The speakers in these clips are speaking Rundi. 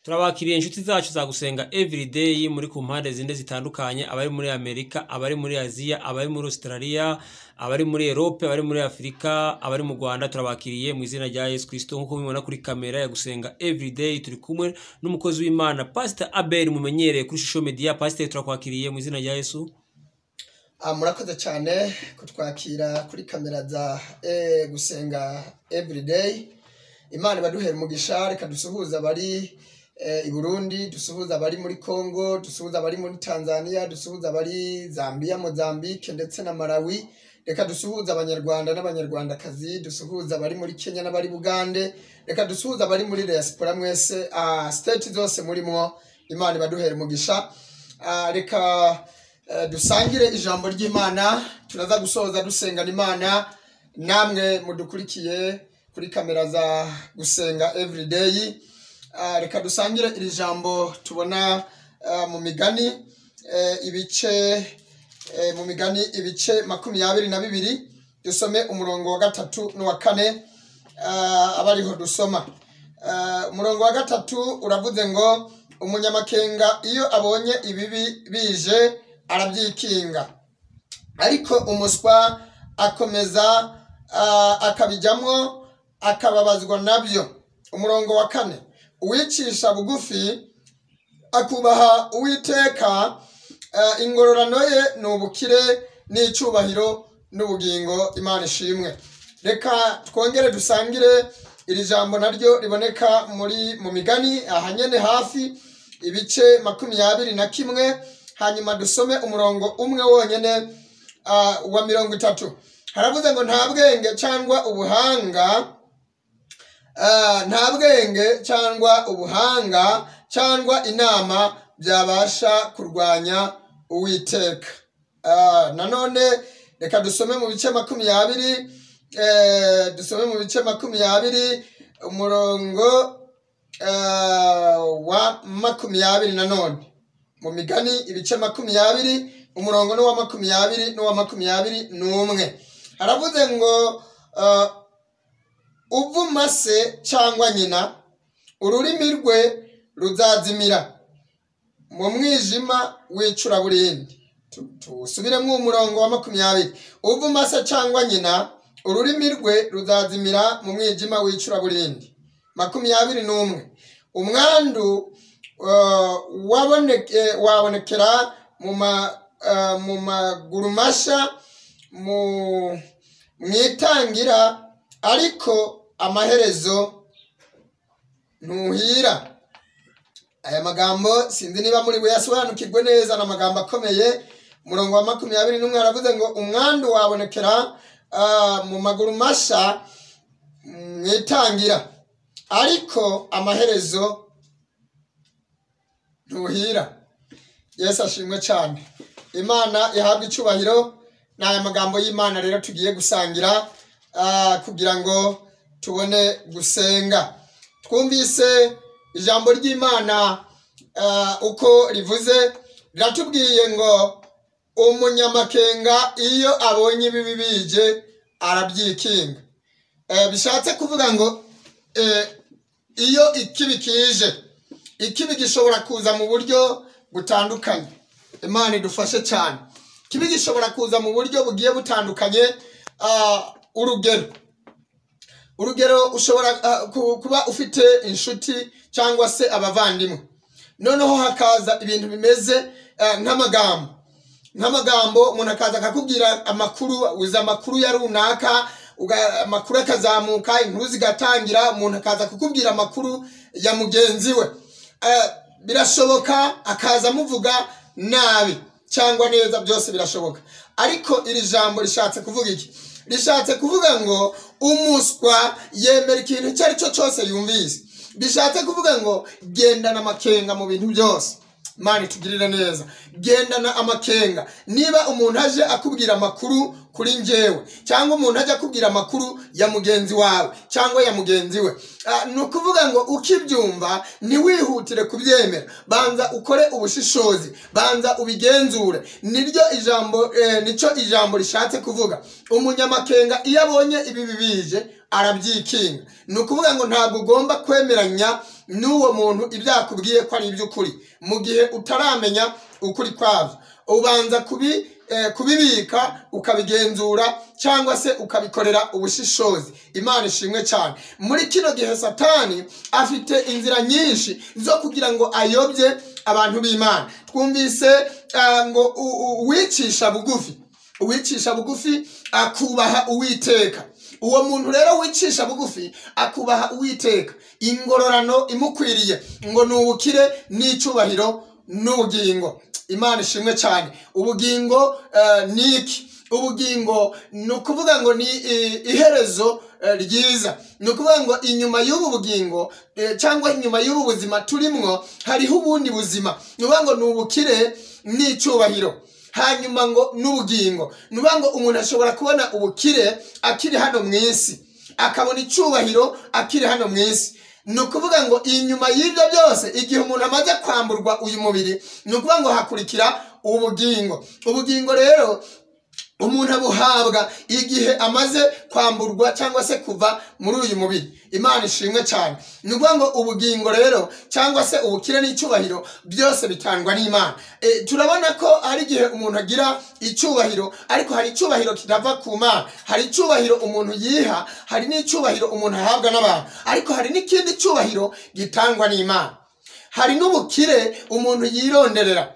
Turabakiriye inshuti zacu za Gusenga Everyday muri ku mpande zinde zitandukanye, abari muri Amerika, abari muri Aziya, abari muri Australia, abari muri Europe, abari muri Afurika, abari mu Rwanda. Turabakiriye mu izina rya Yesu Kristo. Nk'uko mubibona kuri kamera ya Gusenga Everyday, turi kumwe n'umukozi w'Imana Pastor Abel mumenyereye kuri social media. Pastor, turakwakiriye mu izina rya Yesu. Murakoze cyane kutwakira kuri kamera za Gusenga Everyday. Imana ibaduhera umugisha. Reka dusuhuze abari i Burundi, dusuhuze abari muri Congo, dusuhuze abari muri Tanzania, dusuhuze abari Zambia, Mozambique ndetse na Malawi. Reka dusuhuze Abanyarwanda n'Abanyarwandakazi, dusuhuze abari muri Kenya n'abari Bugande. Reka dusuhuze abari muri diaspora mwese, state zose murimo. Imana ibaduhera umugisha. Reka dusangire ijambo ry'Imana. Turaza gusoza dusengana Imana namwe mudukurikiye kuri kamera za Gusenga Everyday. Reka dusangire iri jambo tubona mu Migani ibice mu Migani ibice 22, dusome umurongo wa 3 n'uwa 4, abariho dusoma. Umurongo wa 3 uravuze ngo: "Umunyamakenga iyo abonye ibibi bije arabyikinga, ariko umuswa akomeza akabijyamo akababazwa nabyo." Umurongo wa 4: "Uwicisha bugufi akubaha Uwiteka, ingororano ye ni ubukire n'icyubahiro n'ubugingo." Imana ishimwe. Reka twongere dusangire iri jambo naryo riboneka muri mu Migani ahanyene hafi, ibice 21, hanyuma dusome umurongo umwe wonyene wa 30. Haravuze ngo: "Nta bwenge cyangwa ubuhanga, nta bwenge cyangwa ubuhanga cyangwa inama byabasha kurwanya Uwiteka." Nanone reka dusome mu bice 20, dusome mu bice 20, umurongo wa 20. Nanone mu Migani ibice 20, umurongo n'uwa 20 n'uwa 21, haravuze ngo: "Uvuma se cyangwa nyina, ururimi rwe ruzazimira mu mwijima w'icuraburindi." Tusubiremo umurongo wa 20: "Uvuma se cyangwa nyina, ururimi rwe ruzazimira mu mwijima w'icuraburindi." 21: "Umwandu wabonekera mu maguru masha mu mwitangira, ariko amaherezo ntuhira." Aya magambo sinzi niba muri buyasobanukirwe neza, ni amagambo akomeye. Umurongo wa 21 aravuze ngo: "Umwandu wabonekera mu maguru masha mwitangira, ariko amaherezo ntuhira." Yesu ashimwe cyane, Imana ihabwa icyubahiro. Ni aya magambo y'Imana rero tugiye gusangira kugira ngo tubone gusenga. Twumvise ijambo ry'Imana uko rivuze, riratubwiye ngo umunyamakenga iyo abonye ibibi bije arabyikinga. Bishatse kuvuga ngo iyo ikibi kije, ikibi gishobora kuza mu buryo butandukanye. Imana idufashe cyane. Ikibi gishobora kuza mu buryo bugiye butandukanye. Urugero, ushobora kuba ufite inshuti cyangwa se abavandimwe, noneho hakaza ibintu bimeze nk'amagambo, umuntu akaza akakubwira amakuru, uzi amakuru ya runaka, amakuru akazamuka, inkuru zigatangira, umuntu akaza kukubwira amakuru ya mugenzi we. Birashoboka akaza amuvuga nabi cyangwa neza, byose birashoboka. Ariko iri jambo rishatse kuvuga iki? Rishatse kuvuga ngo umuswa yemera ikintu icyo ari cyo cyose yumvise. Bishatse kuvuga ngo gendana amakenga mu bintu byose. Imana itugirire neza. Gendana amakenga. Niba umuntu aje akubwira amakuru kuri njyewe, cyangwa umuntu aje akubwira amakuru ya mugenzi wawe cyangwa ya mugenzi we, ni ukuvuga ngo ukibyumva ntiwihutire kubyemera, banza ukore ubushishozi, banza ubigenzure. Niryo ijambo, nicyo ijambo rishatse kuvuga. Umunyamakenga iyo abonye ibi bibije arabyikinga. Ni ukuvuga ngo ntabwo ugomba kwemeranya n'uwo muntu ibyo yakubwiye ko ari iby'ukuri mu gihe utaramenya ukuri kwabyo. Ubanza kubibika ukabigenzura cyangwa se ukabikorera ubushishozi. Imana ishimwe cyane. Muri kino gihe Satani afite inzira nyinshi zo kugira ngo ayobye abantu b'Imana. Twumvise ngo uwicisha bugufi, uwicisha bugufi akubaha Uwiteka. Uwo muntu rero wicisha bugufi akubaha Uwiteka, ingororano imukwiriye ngo ni ubukire n'icyubahiro n'ubugingo. Imana ishimwe cyane. Ubugingo ni iki? Ubugingo ni ukuvuga ngo ni iherezo ryiza. Ni ukuvuga ngo inyuma y'ubu bugingo cyangwa inyuma y'ubu buzima turimwo hariho ubundi buzima. Ni ukuvuga ngo ni ubukire n'icyubahiro, hanyuma ngo n'ubugingo. Ni ukuvuga ngo umuntu ashobora kubona ubukire akiri hano mu isi, akabona icyubahiro akiri hano mu isi. Ni ukuvuga ngo inyuma y'ibyo byose, igihe umuntu amaze kwamburwa uyu mubiri, ni ukuvuga ngo hakurikira ubugingo. Ubugingo rero umuntu abuhabwa igihe amaze kwamburwa cyangwa se kuva muri uyu mubiri. Imana ishimwe cyane. Ni ukuvuga ngo ubugingo rero cyangwa se ubukire n'icyubahiro byose bitangwa n'Imana. Turabona ko hari igihe umuntu agira icyubahiro, ariko hari icyubahiro kitava ku Mana, hari icyubahiro umuntu yiha, hari n'icyubahiro umuntu ahabwa n'abantu, ariko hari n'ikindi cyubahiro gitangwa n'Imana. Hari n'ubukire umuntu yironderera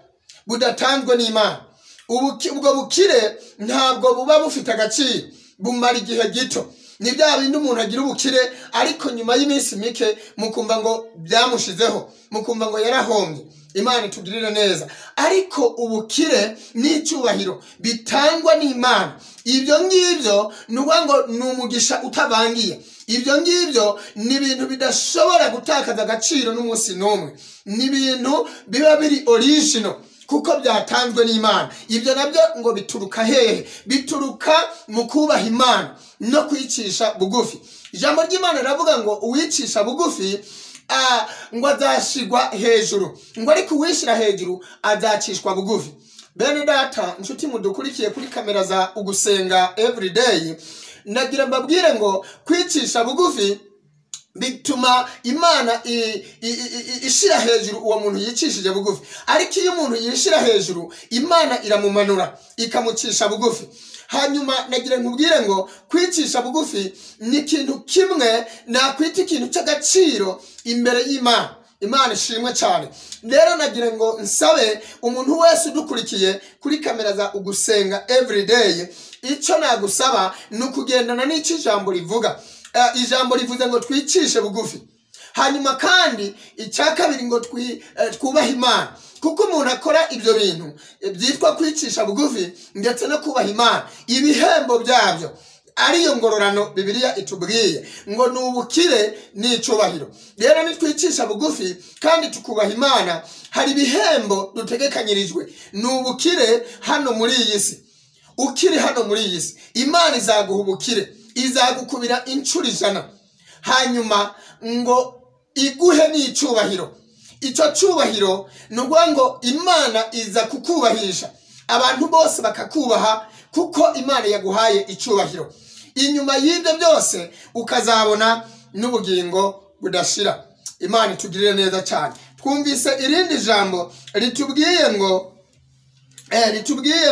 budatanzwe n'Imana. Ubwo bukire ntabwo buba bufite agaciro, bumara igihe gito. Ni bya bindi umuntu agira ubukire ariko nyuma y'iminsi mike mukumva ngo byamushizeho, mukumva ngo yarahombye. Imana itugirire neza. Ariko ubukire n'icyubahiro bitangwa n'Imana, ibyo ngibyo ni ukuvuga ngo ni umugisha utavangiye. Ibyo ngibyo ni ibintu bidashobora gutakaza agaciro n'umunsi n'umwe, ni ibintu biba biri original kuko byatanzwe n'Imana. Ibyo nabyo ngo bituruka hehe? Bituruka mu kubaha Imana no kwicisha bugufi. Ijambo ry'Imana riravuga ngo uwicisha bugufi ngo azashigwa hejuru, ngo ariko uwishyira hejuru azacishwa bugufi. Bene data, inshuti mudukurikiye kuri kamera za Ugusenga Everyday, nagira mbabwire ngo kwicisha bugufi bituma Imana ishira hejuru uwo muntu yicishije bugufi. Ariko iyo umuntu yishira hejuru, Imana iramumanura ikamucisha bugufi. Hanyuma nagira nkubwire ngo kwicisha bugufi ni ikintu kimwe nakwita ikintu cy'agaciro imbere y'Imana. Imana ishimwe cyane. Rero nagira ngo nsabe umuntu wese udukurikiye kuri kamera za Ugusenga Everyday, icyo nagusaba ni ukugendana n'icyo ijambo rivuga. Ijambo rivuze ngo twicishe bugufi, hanyuma kandi icya kabiri ngo twubahe Imana. Kuko umuntu akora ibyo bintu byitwa kwicisha bugufi ndetse no kubaha Imana, ibihembo byabyo ariyo ngororano Bibiliya itubwiye ngo ni ubukire n'icyubahiro. Rero nitwicisha bugufi kandi tukubaha Imana, hari ibihembo dutegekanyirijwe, ni ubukire hano muri iyi si. Ukiri hano muri iyi si, Imana izaguha ubukire, izagukubira inshuro 100, hanyuma ngo iguhe n'icyubahiro. Icyo cyubahiro ni ukuvuga ngo Imana iza kukubahisha, abantu bose bakakubaha kuko Imana yaguhaye icyubahiro. Inyuma y'ibyo byose ukazabona n'ubugingo budashira. Imana itugirire neza cyane. Twumvise irindi jambo ritubwiye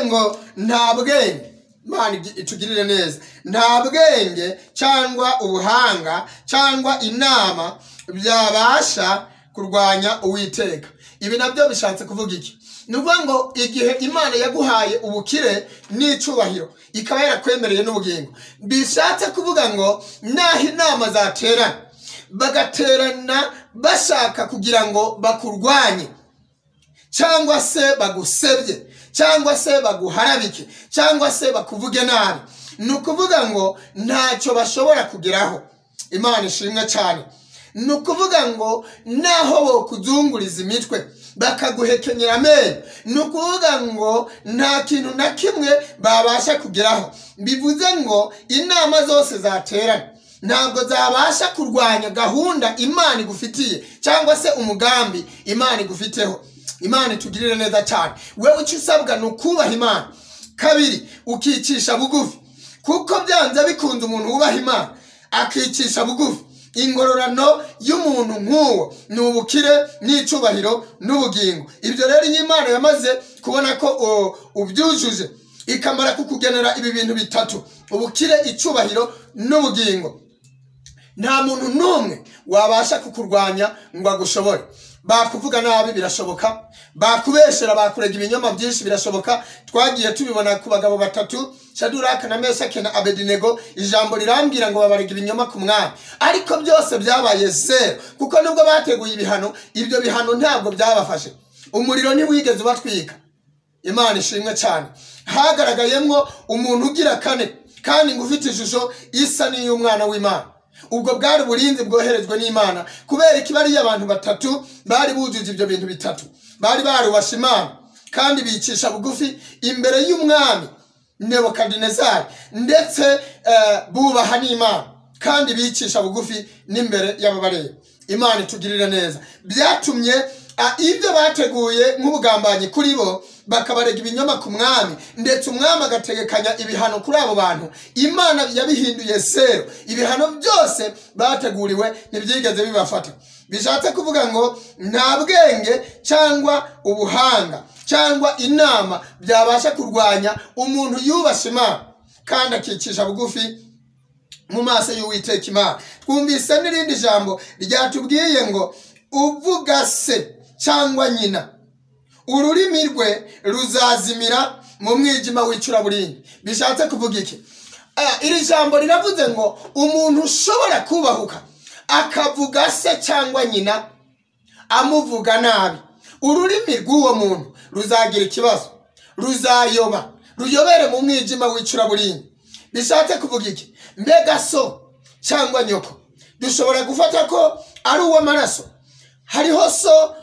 ngo nta bwenge. Imana itugirire neza. Nta bwenge cyangwa ubuhanga cyangwa inama byabasha kurwanya Uwiteka. Ibi nabyo bishatse kuvuga iki? Ni ukuvuga ngo igihe Imana yaguhaye ubukire n'icyubahiro, ikaba yarakwemereye n'ubugingo, bishatse kuvuga ngo naho inama zaterana, bagaterana bashaka kugira ngo bakurwanye cyangwa se bagusebye cyangwa se baguharabike cyangwa se bakuvuge nabi, ni ukuvuga ngo ntacyo bashobora kugeraho. Imana ishimwe cyane. Ni ukuvuga ngo naho bokuzunguriza imitwe bakaguhekenyera amenyo, ni ukuvuga ngo nta kintu na kimwe babasha kugeraho. Bivuze ngo inama zose zaterana ntabwo zabasha kurwanya gahunda Imana igufitiye cyangwa se umugambi Imana igufiteho. Imana itugirire neza cyane. Wewe icyo usabwa ni ukubaha Imana. Kabiri, ukicisha bugufi, kuko byanze bikunze umuntu wubaha Imana akicisha bugufi, ingororano y'umuntu nk'uwo ni ubukire n'icubahiro n'ubugingo. Ibyo rero iyo Imana yamaze kubona ko ubyujuje, ikamara kukugenera ibi bintu bitatu, ubukire, icubahiro n'ubugingo, nta muntu n'umwe wabasha kukurwanya ngo agushobore. Bakuvuga nabi birashoboka, bakubeshera, bakurega ibinyoma byinshi birashoboka. Twagiye tubibona ku bagabo batatu, Shaduraka na Meshaki na Abedinego. Ijambo rirambwira ngo babarega ibinyoma ku mwami, ariko byose byabaye zero, kuko nubwo bateguye ibihano, ibyo bihano ntabwo byabafashe. Umuriro ntiwigeze ubatwika. Imana ishimwe cyane. Hagaragayemwo umuntu ugira kane, kandi ngo ufite ishusho isa n'iy'umwana w'Imana. Ubwo bwari uburinzi bwoherejwe n'Imana. Kubera iki? Bariya abantu batatu bari bujuje ibyo bintu bitatu, bari barubasha Imana kandi bicisha bugufi imbere y'umwami Nebukadinezari, ndetse bubaha n'Imana kandi bicisha bugufi n'imbere y'ababareba. Imana itugirire neza. Byatumye ibyo bateguye nk'ubugambanyi kuri bo, bakabarega ibinyoma ku mwami, ndetse umwami agategekanya ibihano kuri abo bantu, Imana yabihinduye zero. Ibihano byose bateguriwe ntibyigeze bibafata. Bishatse kuvuga ngo nta bwenge cyangwa ubuhanga cyangwa inama byabasha kurwanya umuntu yubasha Imana kandi akicisha bugufi mu maso y'Uwiteka Imana. Twumvise n'irindi jambo ryatubwiye ngo uvuga se cyangwa nyina, ururimi rwe ruzazimira mu mwijima w'icuraburindi. Bishatse kuvuga iki? Iri jambo riravuze ngo umuntu ushobora kubahuka akavuga se cyangwa nyina amuvuga nabi, ururimi rw'uwo muntu ruzagira ikibazo, ruzayoba, ruyobere mu mwijima w'icuraburindi. Bishatse kuvuga iki? Mbega so cyangwa nyoko dushobora gufata ko ari uw'amaraso. Hariho so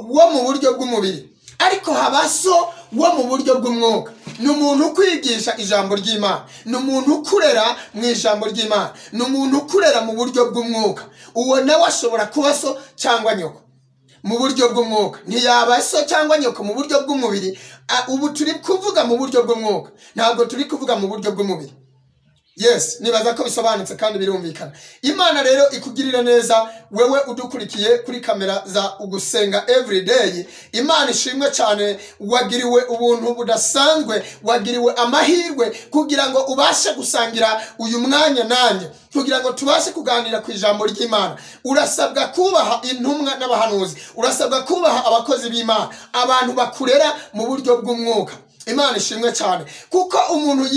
wo mu buryo bw'umubiri, ariko haba so wo mu buryo bw'umwuka. Ni umuntu ukwigisha ijambo ry'Imana, ni umuntu ukurera mu ijambo ry'Imana, ni umuntu ukurera mu buryo bw'umwuka. Uwo nawe ashobora kuba so cyangwa nyoko mu buryo bw'umwuka. Ntiyaba so cyangwa nyoko mu buryo bw'umubiri. Ubu turi kuvuga mu buryo bw'umwuka, ntabwo turi kuvuga mu buryo bw'umubiri. Yes, nibaza ko bisobanutse kandi birumvikana. Imana rero ikugirire neza wewe udukurikiye kuri kamera za Ugusenga Everyday. Imana ishimwe cyane, wagiriwe ubuntu budasanzwe, wagiriwe amahirwe kugira ngo ubashe gusangira uyu mwanya nanjye, kugira ngo tubashe kuganira ku ijambo ry'Imana. Urasabwa kubaha intumwa n'abahanuzi, urasabwa kubaha abakozi b'Imana, abantu bakurera mu buryo bw'umwuka. Imana ishimwe cyane, kuko umuntu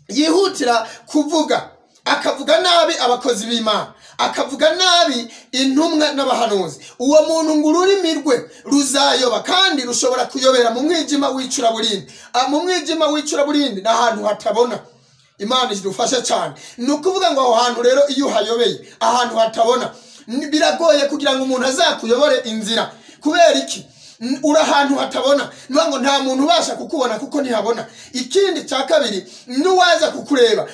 yihutira kuvuga, akavuga nabi abakozi b'Imana, akavuga nabi intumwa n'abahanuzi, uwo muntu ngo ururimi rwe ruzayoba, kandi rushobora kuyobera mu mwijima w'icuraburindi. Mu mwijima w'icuraburindi ni ahantu hatabona. Imana idufashe cyane. Ni ukuvuga ngo aho hantu rero iyo uhayobeye, ahantu hatabona, biragoye kugira ngo umuntu azakuyobore inzira. Kubera iki? Uri ahantu hatabona, niba ngo nta muntu ubasha kukubona kuko ntihabona. Ikindi cya kabiri, n'uwaza kukureba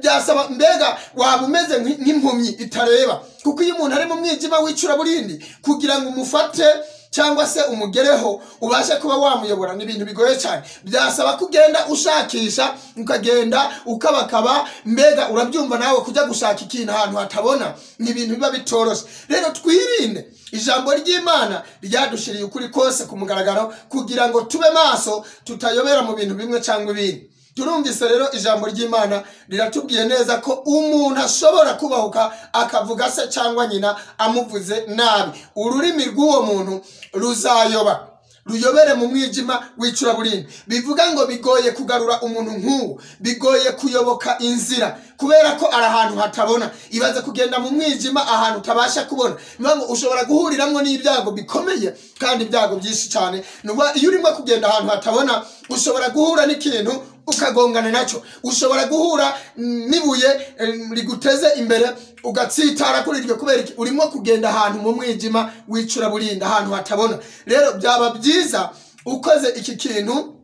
byasaba mbega waba umeze nk'impumyi itareba, kuko iyo umuntu ari mu mwijima w'icuraburindi, kugira ngo umufate cyangwa se umugereho ubashe kuba wamuyobora ni ibintu bigoye cyane. Byasaba kugenda ushakisha, ukagenda ukabakaba, mbega urabyumva nawe kujya gushaka ikintu ahantu hatabona ni ibintu biba bitoroshye. Rero twirinde, ijambo ry'Imana ryadushiriye ukuri kose ku mugaragaro kugira ngo tube maso, tutayobera mu bintu bimwe cyangwa ibindi. Turumvise rero ijambo ry'Imana riratubwiye neza ko umuntu ashobora kubahuka akavuga se cyangwa nyina amuvuze nabi, ururimi rw'uwo muntu ruzayoba, ruyobere mu mwijima w'icuraburindi. Bivuga ngo bigoye kugarura umuntu nk'uwo, bigoye kuyoboka inzira kubera ko ari ahantu hatabona. Ibaze kugenda mu mwijima ahantu utabasha kubona, niyo ngo ushobora guhuriramwo n'ibyago bikomeye kandi ibyago byinshi cyane. Nuba iyo urimo kugenda ahantu hatabona, ushobora guhura n'ikintu ukagongana nacyo, ushobora guhura n'ibuye riguteze imbere ugatsitara kuri iryo, kubera iki? Urimo kugenda ahantu mu mwijima w'icuraburindi, ahantu hatabona. Rero byaba byiza ukoze iki kintu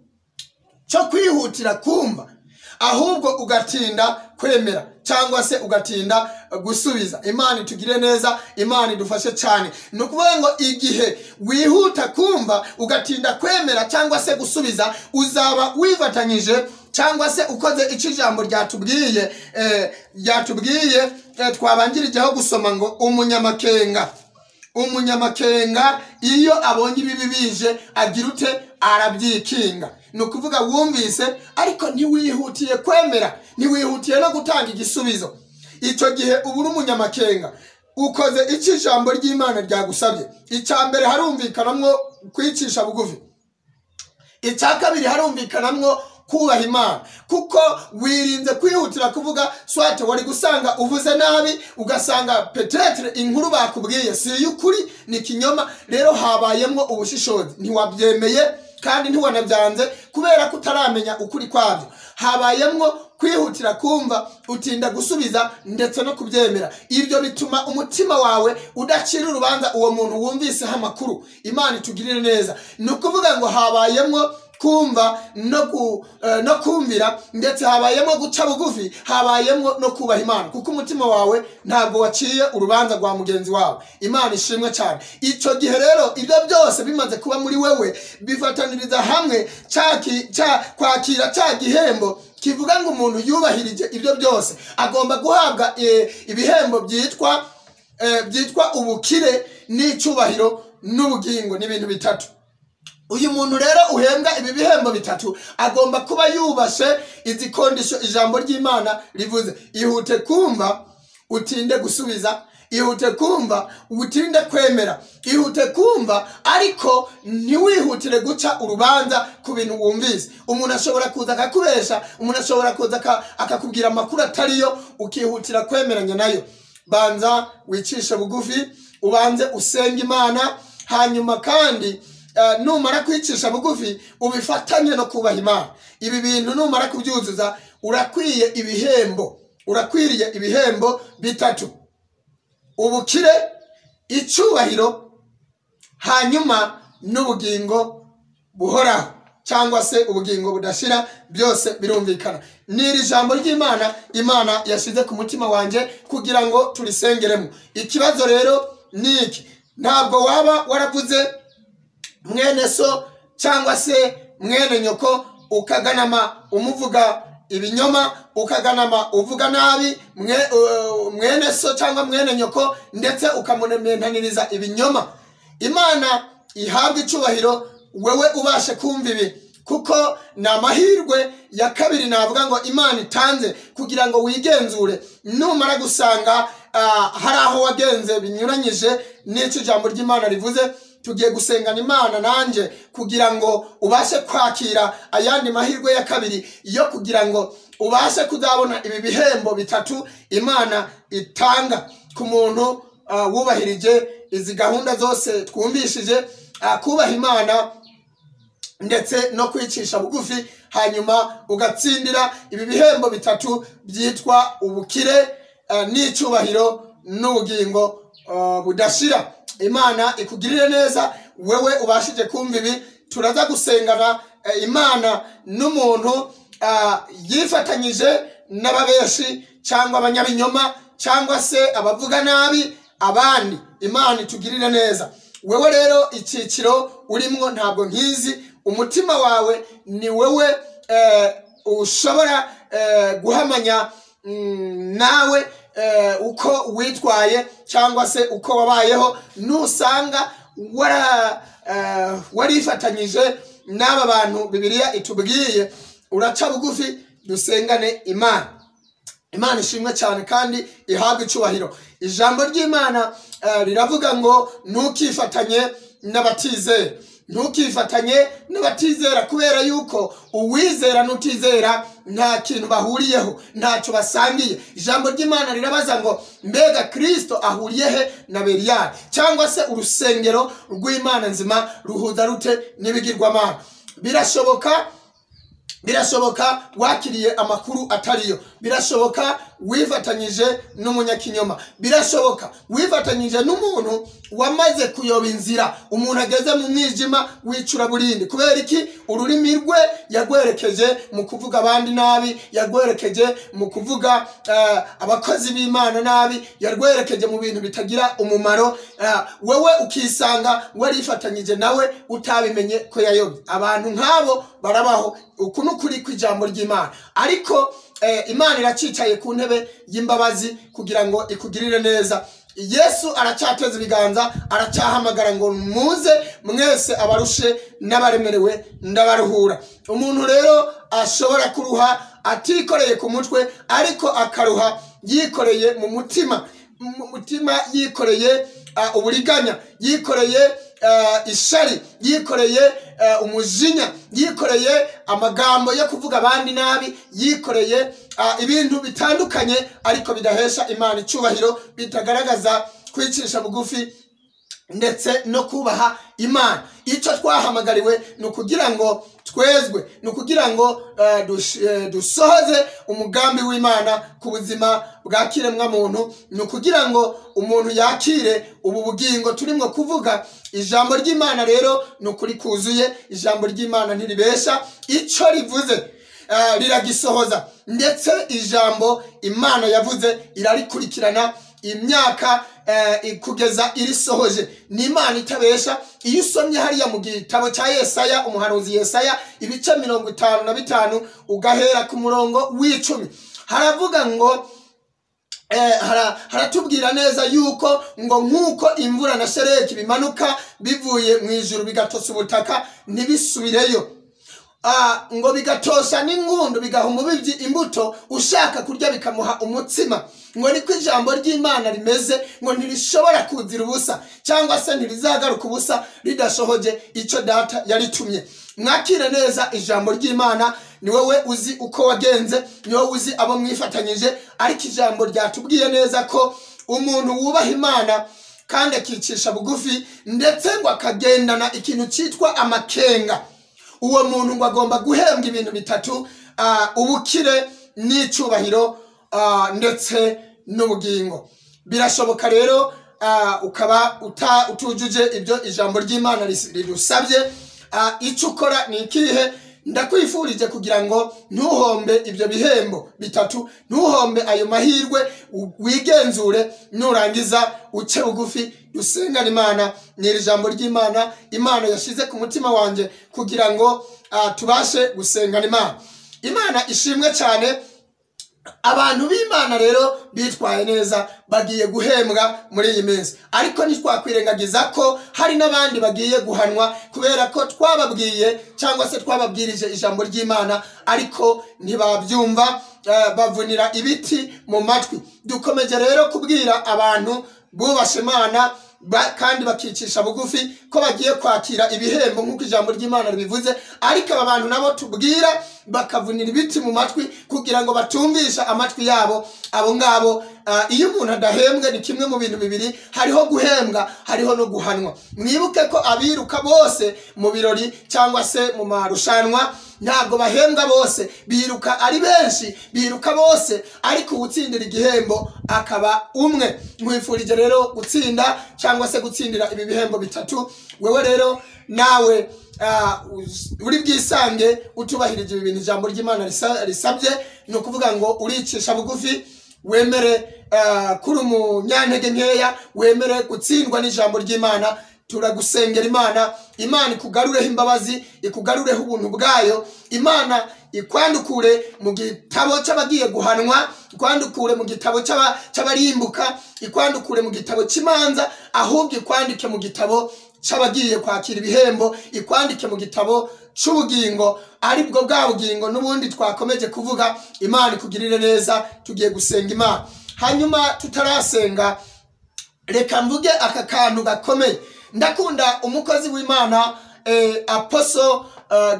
cyo kwihutira kumva, ahubwo ugatinda kwemera cyangwa se ugatinda gusubiza. Imana itugire neza, Imana idufashe cyane. Ni ukuvuga ngo igihe wihuta kumva ugatinda kwemera cyangwa se gusubiza, uzaba wifatanyije cyangwa se ukoze icyo ijambo ryatubwiye, twabanjirijeho gusoma ngo umunyamakenga iyo abonye ibibi bije agira ute? Arabyikinga. Ni ukuvuga wumvise ariko ntiwihutiye kwemera, ntiwihutiye no gutanga igisubizo. Icyo gihe uba uri umunyamakenga, ukoze icyo ijambo ry'Imana ryagusabye. Icya mbere harumvikanamwo kwicisha bugufi, icya kabiri harumvikanamwo kubaha Imana, kuko wirinze kwihutira kuvuga. Soit wari gusanga uvuze nabi, ugasanga peut-être inkuru bakubwiye si y'ukuri, ni kinyoma. Rero habayemwo ubushishozi, ntiwabyemeye kandi ntiwanabyanze kubera ko utaramenya ukuri kwabyo. Habayemwo kwihutira kumva, utinda gusubiza ndetse no kubyemera. Ibyo bituma umutima wawe udacira urubanza uwo muntu wumviseho amakuru. Imana itugirire neza. Ni ukuvuga ngo habayemwo kumva no kumvira, ndetse habayemo guca bugufi, habayemo no kubaha Imana, kuko umutima wawe ntabwo waciye urubanza rwa mugenzi wawe. Imana ishimwe cyane. Icyo gihe rero ibyo byose bimaze kuba muri wewe, bifataniriza hamwe kwakira cya gihembo kivuga ngo umuntu yubahirije ibyo byose agomba guhabwa ibihembo byitwa ubukire n'icyubahiro n'ubugingo. N'ibintu bitatu. Uyu muntu rero uhembwa ibi bihembo bitatu agomba kuba yubashe izi condition ijambo ry'Imana rivuze: ihute kumva, utinde gusubiza, ihute kumva, utinde kwemera, ihute kumva ariko ntiwihutire guca urubanza ku bintu wumvise. Umuntu ashobora kuza akakubesha, umuntu ashobora kuza akakubwira amakuru atariyo, ukihutira kwemeranya nayo. Banza wicishe bugufi, ubanze usenge Imana, hanyuma kandi numara kwicisha bugufi ubifatanye no kubaha Imana. Ibi bintu numara kubyuzuza urakwiye ibihembo, urakwiriye ibihembo bitatu: ubukire, icyubahiro, hanyuma n'ubugingo buhoraho cyangwa se ubugingo budashira. Byose birumvikana. Ni iri jambo ry'Imana Imana yashize ku mutima wanjye kugira ngo turisengeremo. Ikibazo rero ni iki: ntabwo waba waravuze mwene so cyangwa se mwene nyoko ukaganama umuvuga ibinyoma, ukaganama uvuga nabi mwene so cyangwa mwene nyoko, ndetse ukamunementaniriza ibinyoma. Imana ihabwa icyubahiro, wewe ubashe kumva ibi, kuko ni amahirwe ya kabiri navuga ngo Imana itanze kugira ngo wigenzure. Numara gusanga hari aho wagenze binyuranyije n'icyo ijambo ry'Imana rivuze, tugiye gusengana Imana nanjye kugira ngo ubashe kwakira ayandi mahirwe ya kabiri yo kugira ngo ubashe kuzabona ibi bihembo bitatu Imana itanga ku muntu wubahirije izi gahunda zose twumvishije: kubaha Imana ndetse no kwicisha bugufi, hanyuma ugatsindira ibi bihembo bitatu byitwa ubukire n'icyubahiro n'ubugingo budashira. Imana ikugirire neza wewe ubashije kumva ibi. Turaza gusengana Imana n'umuntu yifatanyije n'ababeshi cyangwa abanyabinyoma cyangwa se abavuga nabi abandi. Imana itugirire neza. Wewe rero icyiciro urimwo ntabwo nkizi, umutima wawe ni wewe ushobora guhamanya nawe uko witwaye cyangwa se uko wabayeho. Nusanga warifatanyije n'aba bantu Bibiliya itubwiye, uraca bugufi dusengane Imana. Imana ishimwe cyane kandi ihabwe icyubahiro. Ijambo ry'Imana riravuga ngo ntukifatanye n'abatizera, ntukifatanye n'abatizera, kubera yuko uwizera n'utizera nta kintu bahuriyeho, ntacyo basangiye. Ijambo ry'Imana rirabaza ngo mbega Kristo ahuriye he na Beliyali, cyangwa se urusengero rw'Imana nzima ruhuza rute n'ibigirwamana? Birashoboka wakiriye amakuru atariyo, birashoboka wifatanyije n'umunyakinyoma, birashoboka wifatanyije n'umuntu wamaze kuyoba inzira, umuntu ageze mu mwijima w'icuraburindi. Kubera iki? Ururimi rwe yagwerekeje mu kuvuga abandi nabi, yagwerekeje mu kuvuga abakozi b'Imana nabi, yarwerekeje mu bintu bitagira umumaro. Wewe ukisanga warifatanyije nawe utabimenye ko yayobye. Abantu nk'abo barabaho. Uku n'ukuri kw'ijambo ry'Imana. Ariko Imana iracicaye ku ntebe y'imbabazi kugira ngo ikugirire neza. Yesu aracyateza ibiganza, aracyahamagara ngo muze mwese abarushe n'abaremerewe ndabaruhura. Umuntu rero ashobora kuruha atikoreye ku mutwe, ariko akaruha yikoreye mu mutima, mu mutima yikoreye uburiganya, yikoreye ishari, yikoreye umujinya, yikoreye amagambo yo kuvuga abandi nabi, yikoreye ibintu bitandukanye ariko bidahesha Imana icyubahiro, bitagaragaza kwicisha bugufi ndetse no kubaha Imana. Icyo twahamagariwe ni ukugira ngo twezwe, ni ukugira ngo dusohoze umugambi w'Imana ku buzima bwa kiremwa muntu, ni ukugira ngo umuntu yakire ubu bugingo turimo kuvuga. Ijambo ry'Imana rero ni ukuri kuzuye, ijambo ry'Imana ntiribesha, icyo rivuze riragisohoza, ndetse ijambo Imana yavuze irarikurikirana imyaka kugeza irisohoje. Ni Imana itabesha. Iyo usomye hariya mu gitabo cya Yesaya, umuhanuzi Yesaya, ibice 55 ugahera ku murongo w'10, haravuga ngo haratubwira neza yuko ngo nkuko imvura na shereki bimanuka bivuye mu ijuru bigatosa ubutaka ntibisubireyo, ngo bigatosha n'ingundu bigaha umubibyi imbuto, ushaka kurya bikamuha umutsima. Ngo niko ijambo ry'Imana rimeze, ngo ntirishobora kuzira ubusa cyangwa se ntirizagaruka ubusa ridashohoje icyo data yaritumye. Mwakire neza ijambo ry'Imana. Ni wowe uzi uko wagenze, ni wowe uzi abo mwifatanyije, ariko ijambo ryatubwiye neza ko umuntu wubaha Imana kandi akicisha bugufi, ndetse ngo akagendana ikintu cyitwa amakenga, uwo muntu ngo agomba guhembwa ibintu bitatu: ubukire n'icyubahiro ndetse n'ubugingo. Birashoboka rero ukaba utujuje ibyo ijambo ry'Imana ridusabye. Icyo ukora ni ikihe? Ndakwifurije kugira ngo ntuhombe ibyo bihembo bitatu, ntuhombe ayo mahirwe, wigenzure, nurangiza uce bugufi dusengane Imana. Ni ijambo ry'Imana Imana yashize ku mutima wanjye kugira ngo tubashe gusengana Imana. Imana ishimwe cyane. Abantu b'Imana rero bitwaye neza bagiye guhembwa muri iyi minsi, ariko ntitwakwirengagiza ko hari n'abandi bagiye guhanwa, kubera ko twababwiye cyangwa se twababwirije ijambo ry'Imana ariko ntibabyumva, bavunira ibiti mu matwi. Dukomeje rero kubwira abantu bubashe Imana kandi bakicisha bugufi ko bagiye kwakira ibihembo nk'uko ijambo ry'Imana ribivuze, ariko aba bantu nabo tubwira bakavunira ibiti mu matwi kugira ngo batumvisha amatwi yabo. Abo ngabo iyo umuntu adahembwe ni kimwe mu bintu bibiri, hariho guhembwa hariho no guhanwa. Mwibuke ko abiruka bose mu birori cyangwa se mu marushanwa ntabwo bahembwa bose, biruka ari benshi, biruka bose, ariko uwutsindira igihembo akaba umwe. Nkwifurije rero gutsinda cyangwa se gutsindira ibi bihembo bitatu. Wewe rero nawe uri bwisange utubahirije ibi bintu ijambo ry'Imana risabye, ni ukuvuga ngo uricisha bugufi, wemere kuri umunyantege nkeya, wemere gutsindwa n'ijambo ry'Imana. Turagusengera Imana, Imana ikugarureho imbabazi, ikugarureho ubuntu bwayo, Imana ikwandukure mu gitabo cy'abagiye guhanwa, ikwandukure mu gitabo cy'abarimbuka, ikwandukure mu gitabo cy'imanza, ahubwo ikwandike mu gitabo cy'abagiye kwakira ibihembo, ikwandike mu gitabo cy'ubugingo, aribwo bwa bugingo n'ubundi twakomeje kuvuga. Imana ikugirire neza. Tugiye gusenga Imana. Hanyuma tutarasenga reka mvuge aka kantu gakomeye. Ndakunda umukozi w'Imana Apostle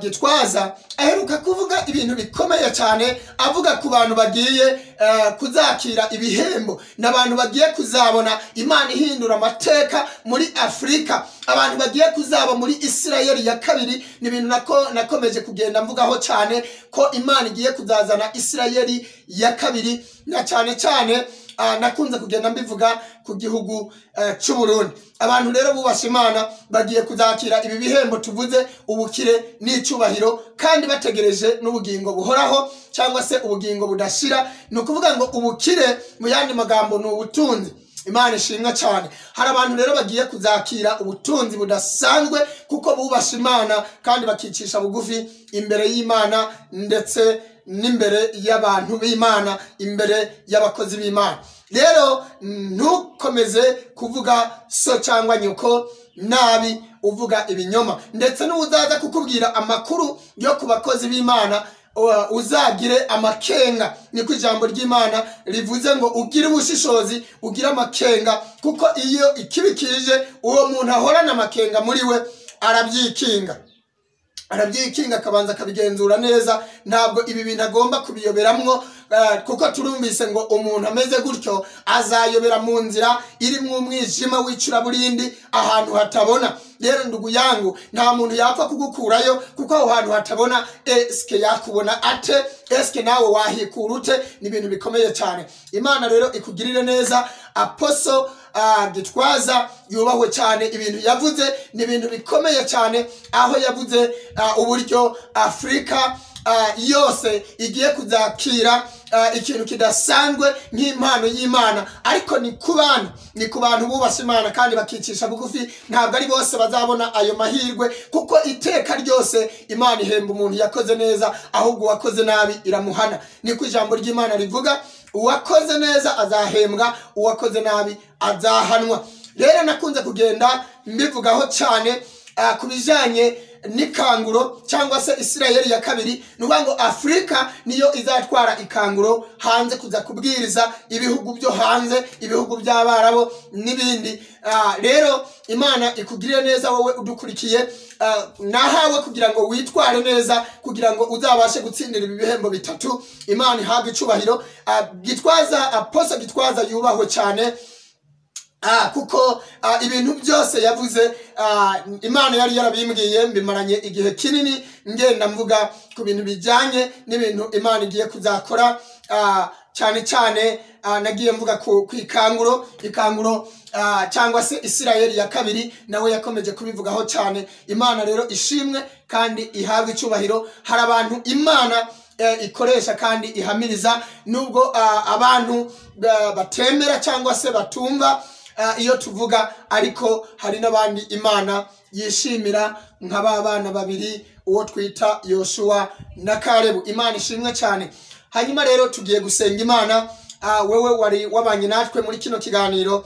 Gitwaza aheruka kuvuga ibintu bikomeye cyane, avuga ku bantu bagiye kuzakira ibihembo n'abantu bagiye kuzabona Imana ihindura amateka muri Afrika, abantu bagiye kuzaba muri Isirayeli ya kabiri. Ni ibintu nakomeje kugenda mvugaho cyane ko Imana igiye kuzazana Isirayeli ya kabiri, na cyane cyane nakunze kugenda mbivuga ku gihugu cy'u Burundi. Abantu rero bubasha Imana bagiye kuzakira ibi bihembo tuvuze, ubukire n'icyubahiro, kandi bategereje n'ubugingo buhoraho cyangwa se ubugingo budashira. Ni ukuvuga ngo ubukire mu yandi magambo ni ubutunzi. Imana ishimwe cyane. Hari abantu rero bagiye kuzakira ubutunzi budasanzwe kuko bubasha Imana kandi bakicisha bugufi imbere y'Imana ndetse n'imbere y'abantu b'Imana, imbere y'abakozi b'Imana. Rero ntukomeze kuvuga so cyangwa nyoko nabi, uvuga ibinyoma, ndetse n'uzaza kukubwira amakuru yo ku bakozi b'Imana uzagire amakenga. Niko ijambo ry'Imana rivuze ngo ugire ubushishozi, ugire amakenga, kuko iyo ikibi kije uwo muntu ahorana amakenga muri we arabyikinga akabanza akabigenzura neza. Ntabwo ibi bintu agomba kubiyoberamwo, kuko turumvise ngo umuntu ameze gutyo azayobera mu nzira irimwo umwijima w'icuraburindi, ahantu hatabona. Rero ndugu yangu, nta muntu yapfa kugukurayo kuko aho hantu hatabona eske yakubona ate? Eske nawe wahikura ute? Ni ibintu bikomeye cyane. Imana rero ikugirire neza. Apostle Gitwaza yubahwe cyane, ibintu yavuze ni ibintu bikomeye cyane, aho yavuze uburyo Afrika yose igiye kuzakira ikintu kidasanzwe nk'impano y'Imana. Ariko ni ku bantu bubasha Imana kandi bakicisha bugufi. Ntabwo ari bose bazabona ayo mahirwe, kuko iteka ryose Imana ihemba umuntu yakoze neza, ahubwo uwakoze nabi iramuhana. Niko ijambo ry'Imana rivuga, uwakoze neza azahembwa, uwakoze nabi azahanwa. Rero nakunze kugenda mbivugaho cyane ku bijanye n'ikanguro cyangwa se Isirayeli ya kabiri. Nuvuga ngo Afrika niyo izatwara ikanguro hanze, kuza kubwiriza ibihugu byo hanze, ibihugu by'Abarabo n'ibindi. Rero Imana ikugirire neza wowe udukurikiye, nahawe kugira ngo witware neza, kugira ngo uzabashe gutsindira ibi bihembo bitatu. Imana ihabwe icubahiro. Gitwaza, Apostle Gitwaza yubahwe cyane, kuko ibintu byose yavuze Imana yari yarabimbwiye, mbimaranye igihe kinini ngenda mvuga ku bintu bijyanye n'ibintu Imana igiye kuzakora. Cyane cyane nagiye mvuga ku ikanguro cyangwa se Isirayeli ya kabiri, nawe yakomeje kubivugaho cyane. Imana rero ishimwe kandi ihabwe icyubahiro. Hari abantu Imana ikoresha kandi ihamiriza, nubwo abantu batemera cyangwa se batumva iyo tuvuga, ariko hari n'abandi Imana yishimira nka ba bana babiri, uwo twita Yoshua na Kalebu. Imana ishimwe cyane. Hanyuma rero tugiye gusenga Imana. Wewe wari wabanye natwe muri kino kiganiro,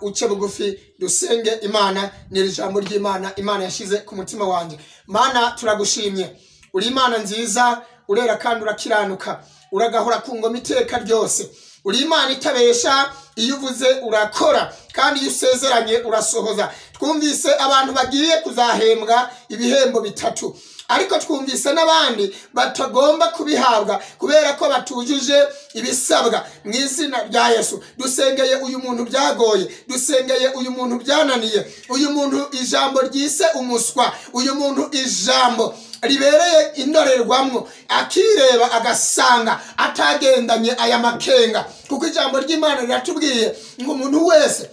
uce bugufi dusenge Imana. Ni ijambo ry'Imana Imana yashize ku mutima wanjye. Mana, turagushimye, uri Imana nziza, urera kandi urakiranuka, uragahora ku ngoma iteka ryose. Uri Imana itabesha, iyo uvuze urakora, kandi iyo usezeranye urasohoza. Twumvise abantu bagiye kuzahembwa ibihembo bitatu, ariko twumvise n'abandi batagomba kubihabwa kubera ko batujuje ibisabwa. Mu izina rya Yesu dusengeye uyu muntu byagoye, dusengeye uyu muntu byananiye, uyu muntu ijambo ryise umuswa, uyu muntu ijambo ribereye indorerwamwo, akireba agasanga atagendanye aya makenga. Kuko ijambo ry'Imana riratubwiye ngo umuntu wese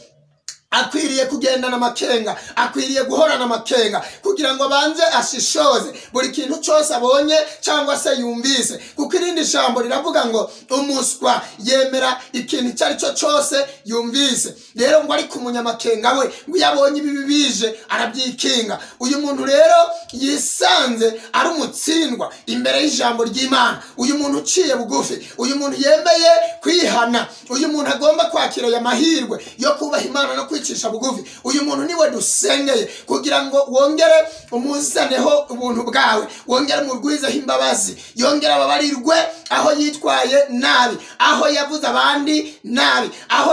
akwiriye kugendana amakenga, akwiriye guhorana amakenga, kugira ngo abanze ashishoze buri kintu cyose abonye cyangwa se yumvise. Kuko irindi jambo riravuga ngo umuswa yemera ikintu icyo ari cyo cyose yumvise. Rero ngo ariko umunyamakenga we ngo iyo abonye ibibi bije arabyikinga. Uyu muntu rero yisanze ari umutsindwa imbere y'ijambo ry'Imana. Uyu muntu uciye bugufi, uyu muntu yemeye kwihana, uyu muntu agomba kwakira aya mahirwe yo kubaha Imana no kwicisha bugufi, uyu muntu niwe dusengeye kugira ngo wongere umuzaneho ubuntu bwawe, wongere umurwizeho imbabazi, yongere ababarirwe aho yitwaye nabi, aho yavuze abandi nabi, aho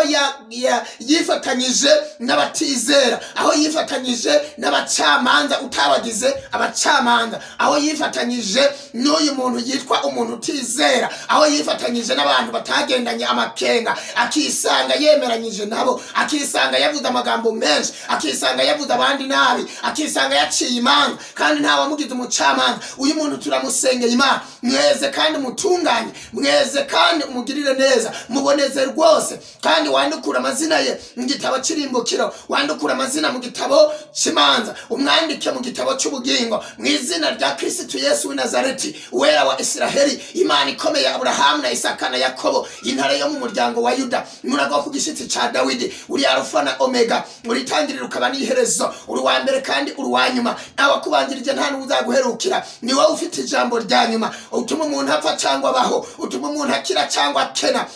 yifatanyije n'abatizera, aho yifatanyije n'abacamanza utabagize abacamanza, aho yifatanyije n'uyu muntu yitwa umuntu utizera, aho yifatanyije n'abantu batagendanye amakenga, akisanga yemeranyije nabo, akisanga yavuze amagambo menshi, akisanga yavuze abandi nabi, akisanga yaciye imanza kandi nta wamugize umucamanza. Uyu muntu turamusengeye Imana, mweze kandi mutunganye, mweze kandi umugirire neza, muboneze rwose, kandi wandukura amazina ye mu gitabo cy'irimbukiro, wandukura amazina mu gitabo cy'imanza, umwandike mu gitabo cy'ubugingo, mu izina rya Kristo Yesu w'i Nazareti, uwera wa Isiraheli, Imana ikomeye Aburahamu na Isaka na Yakobo, intare yo mu muryango wa Yuda, murago ku gishitsi ca Dawidi, uri Alfa na Omega, uri itangiriro ukaba n'iherezo, uri uwa mbere kandi uri uwa nyuma, ntawakubanjirije nta n'uzaguherukira, ni wowe ufite ijambo rya nyuma, utuma umuntu apfa cyangwa abaho, utuma umuntu akira cyangwa akena,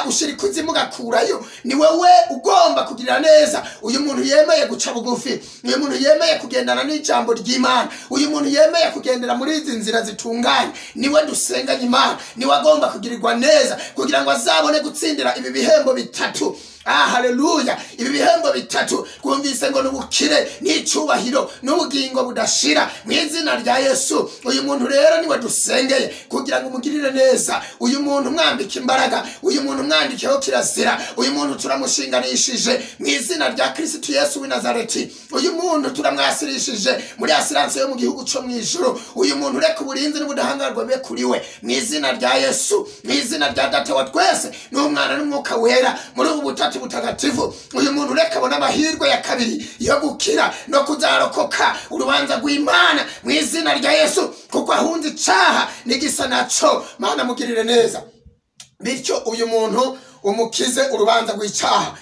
ushira ikuzimu ugakurayo. Ni wowe ugomba kugirira neza uyu muntu yemeye guca bugufi, uyu muntu yemeye kugendana n'ijambo ry'Imana, uyu muntu yemeye kugendera muri izi nzira zitunganye, niwe dusenganye Imana, niwe agomba kugirirwa neza kugira ngo azabone gutsindira ibi bihembo bitatu. Haleluya! Ibi bihembo bitatu twumvise ngo n'ubukire n'icyubahiro n'ubugingo budashira, mu izina rya Yesu. Uyu muntu rero niwe dusengeye kugira ngo umugirire neza, uyu muntu mwambike imbaraga, uyu muntu mwandikeho kirazira, uyu muntu turamushinganishije mu izina rya Kristo Yesu w'i Nazareti, uyu muntu turamwasirishije muri asiranse yo mu gihugu cyo mu ijuru, uyu muntu reka uburinzi n'ubudahangarwa bibe kuri we mu izina rya Yesu, mu izina rya Data wa twese n'Umwana n'Umwuka Wera, muri ubu butatu butagatifu. Uyu muntu reka abona amahirwe ya kabiri yo gukira no kuzarokoka urubanza rw'Imana mu izina rya Yesu, kuko ahunze icaha n'igisa naco. Mana mugirire neza, bityo uyu muntu umukize urubanza rw'icaha,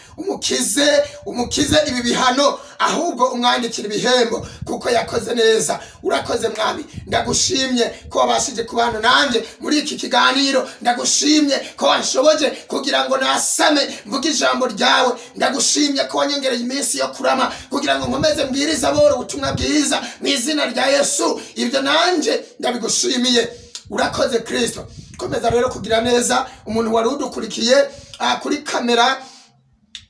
umukize ibi bihano, ahubwo umwandikira ibihembo kuko yakoze neza. Urakoze Mwami, ndagushimye ko wabashije kubana nanjye muri iki kiganiro, ndagushimye ko wanshoboje kugira ngo nasame mvuge ijambo ryawe, ndagushimye ko wanyongereye iminsi yo kurama kugira ngo nkomeze mbwirize aboro ubutumwa bwiza mu izina rya Yesu. Ibyo nanjye ndabigushimiye, urakoze Kristo. Komeza rero kugira neza umuntu wari udukurikiye kuri kamera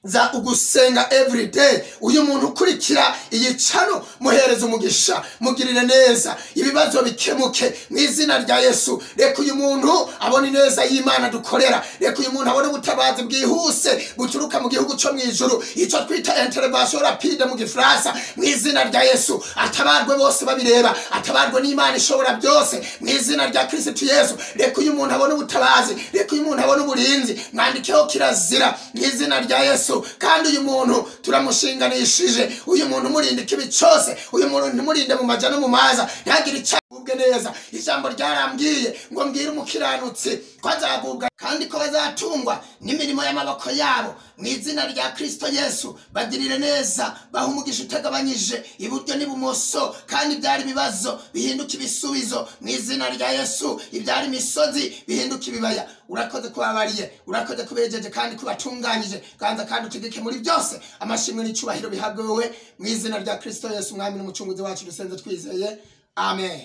za Ugusenga Everyday. Uyu muntu ukurikira iyi channel, muhereze umugisha, mugirire neza, ibibazo bikemuke mu izina rya Yesu. Reka uyu muntu abone neza y'Imana dukorera, reka uyu muntu abone ubutabazi bwihuse buturuka mu gihugu cyo mu ijuru, icyo twita intervention rapide mu Gifaransa, mu izina rya Yesu. Atabarwe bose babireba, atabarwe n'Imana ishobora byose mu izina rya Kristo Yesu. Reka uyu muntu abone ubutabazi, reka uyu muntu abone uburinzi, mwandikeho kirazira mu izina rya Yesu. Kandi uyu muntu turamushinganishije, uyu muntu murinde ikibi cyose, uyu muntu ntimurinde mu maja no mu maza, ntagire icagubwe neza. Ijambo ryarambwiye ngo mbwire umukiranutsi ko azagubwa kandi ko bazatungwa n'imirimo y'amaboko yabo mu izina rya Kristo Yesu. Bagirire neza, baha umugisha utagabanyije iburyo n'ibumoso, kandi ibyari ibibazo bihinduka ibisubizo mu izina rya Yesu, ibyari imisozi bihinduka ibibaya. Urakoze kubabariye, urakoze kubejeje kandi kubatunganyije, ganza kandi utegeke muri byose. Amashimwe n'icyubahiro bihabwe wowe mu izina rya Kristo Yesu, Umwami n'Umucunguzi wacu, dusenze twizeye, amen.